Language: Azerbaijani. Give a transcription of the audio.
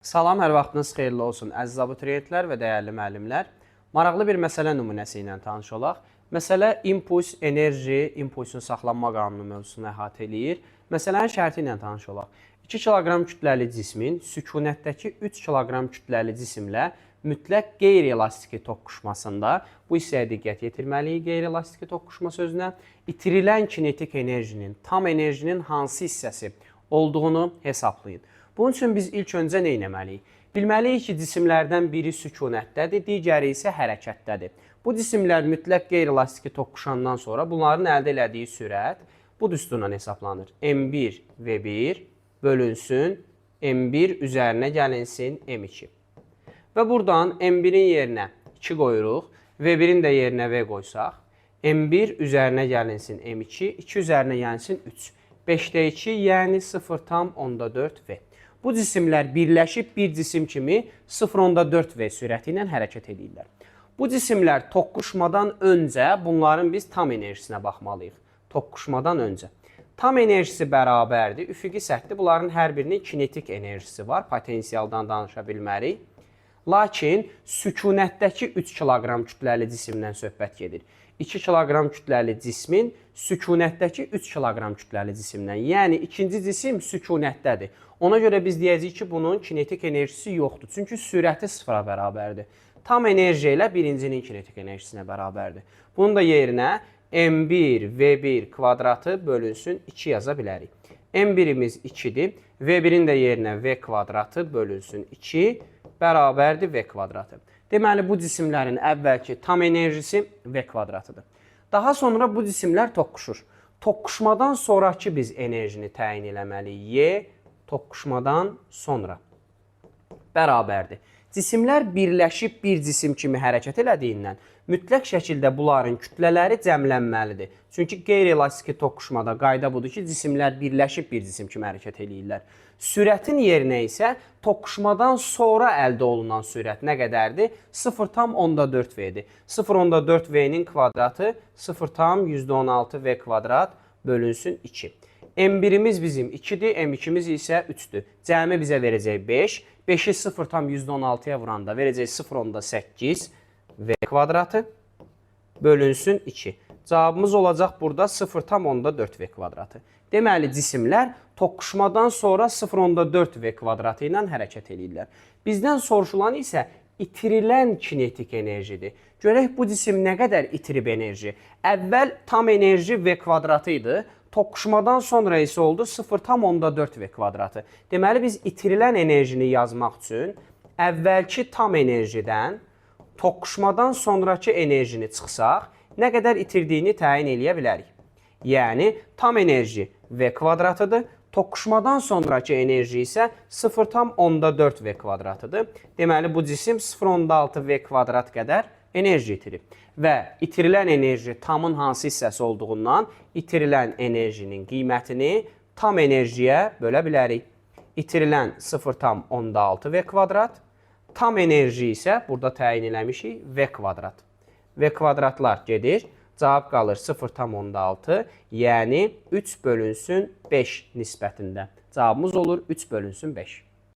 Salam, hər vaxtınız xeyirli olsun əziz abituriyentlər və dəyərli müəllimlər. Maraqlı bir məsələ nümunəsi ilə tanış olaq. Məsələ impuls, enerji, impulsun saxlanma qanunu mövzusunu əhatə eləyir. Məsələnin şərti ilə tanış olaq. 2 kiloqram kütləli cismin sükunətdəki 3 kiloqram kütləli cisimlə mütləq qeyri-elastiki toqquşmasında, bu hissəyə diqqət yetirməliyik, qeyri-elastiki toqquşma sözünə, itirilən kinetik enerjinin tam enerjinin hansı hissəsi olduğunu hesablayın. Bunun üçün biz ilk öncə nə etməliyik? Bilməliyik ki, cisimlərdən biri sükunətdədir, digəri isə hərəkətdədir. Bu cisimlər mütləq qeyri-elastiki toqquşandan sonra bunların əldə elədiyi sürət bu düsturla hesablanır. M1 V1 bölünsün M1 üzərinə gəlinsin M2. Və buradan M1-in yerinə 2 qoyuruq, V1-in də yerinə V qoysaq, M1 üzərinə gəlinsin M2, 2 üzərinə gəlinsin 3. 5-də 2, yəni 0,4 V. Bu cisimlər birləşib bir cisim kimi 0,4 V sürəti ilə hərəkət edirlər. Bu cisimlər toqquşmadan öncə bunların biz tam enerjisinə baxmalıyıq. Toqquşmadan öncə. Tam enerjisi bərabərdir. Üfüqi səthdir. Bunların hər birinin kinetik enerjisi var. Potensialdan danışa bilmərik. Lakin sükunətdəki 3 kiloqram kütləli cisimdən söhbət gedir. 2 kiloqram kütləli cismin sükunətdəki 3 kiloqram kütləli cisimdən. Yəni ikinci cisim sükunətdədir. Ona görə biz deyəcəyik ki, bunun kinetik enerjisi yoxdur. Çünki sürəti sıfıra bərabərdir. Tam enerji ilə birincinin kinetik enerjisinə bərabərdir. Bunun da yerinə M1 V1 kvadratı bölünsün 2 yaza bilərik. M1-imiz 2-dir. V1-in də yerinə V kvadratı bölünsün 2 bərabərdir V kvadratı. Deməli, bu cisimlərin əvvəlki tam enerjisi V kvadratıdır. Daha sonra bu cisimlər toqquşur. Toqquşmadan sonrakı biz enerjini təyin eləməliyik. Y toqquşmadan sonra bərabərdir. Cisimlər birləşib bir cisim kimi hərəkət elədiyindən mütləq şəkildə bunların kütlələri cəmlənməlidir. Çünki qeyri-elastiki toqquşmada qayda budur ki, cisimlər birləşib bir cisim kimi hərəkət eləyirlər. Sürətin yerinə isə toqquşmadan sonra əldə olunan sürət nə qədərdir? 0,4 V-dir. 0,4 V-nin kvadratı 0,16 V kvadrat bölünsün 2. M1-imiz bizim 2-dir, M2-miz isə 3-dür. Cəmi bizə verəcək 5. 5-i 0,16-ya vuranda verəcək 0,8 V kvadratı bölünsün 2. Cavabımız olacaq burada 0,4 V kvadratı. Deməli, cisimlər toqquşmadan sonra 0,4 V kvadratı ilə hərəkət eləyirlər. Bizdən soruşulan isə itirilən kinetik enerjidir. Görək bu cisim nə qədər itirib enerji. Əvvəl tam enerji V kvadratı idi. Toqquşmadan sonra isə oldu 0,4 V kvadratı. Deməli, biz itirilən enerjini yazmaq üçün əvvəlki tam enerjidən toqquşmadan sonrakı enerjini çıxsaq, nə qədər itirdiyini təyin eləyə bilərik. Yəni, tam enerji V kvadratıdır. Toqquşmadan sonrakı enerji isə 0,4 V kvadratıdır. Deməli, bu cisim 0,6 V kvadrat qədər enerji itirib. Və itirilən enerji tamın hansı hissəsi olduğundan itirilən enerjinin qiymətini tam enerjiyə bölə bilərik. İtirilən 0,6 V kvadrat, tam enerji isə burada təyin eləmişik V kvadrat. V kvadratlar gedir. Cavab qalır 0,6, yəni 3 bölünsün 5 nisbətində. Cavabımız olur 3 bölünsün 5.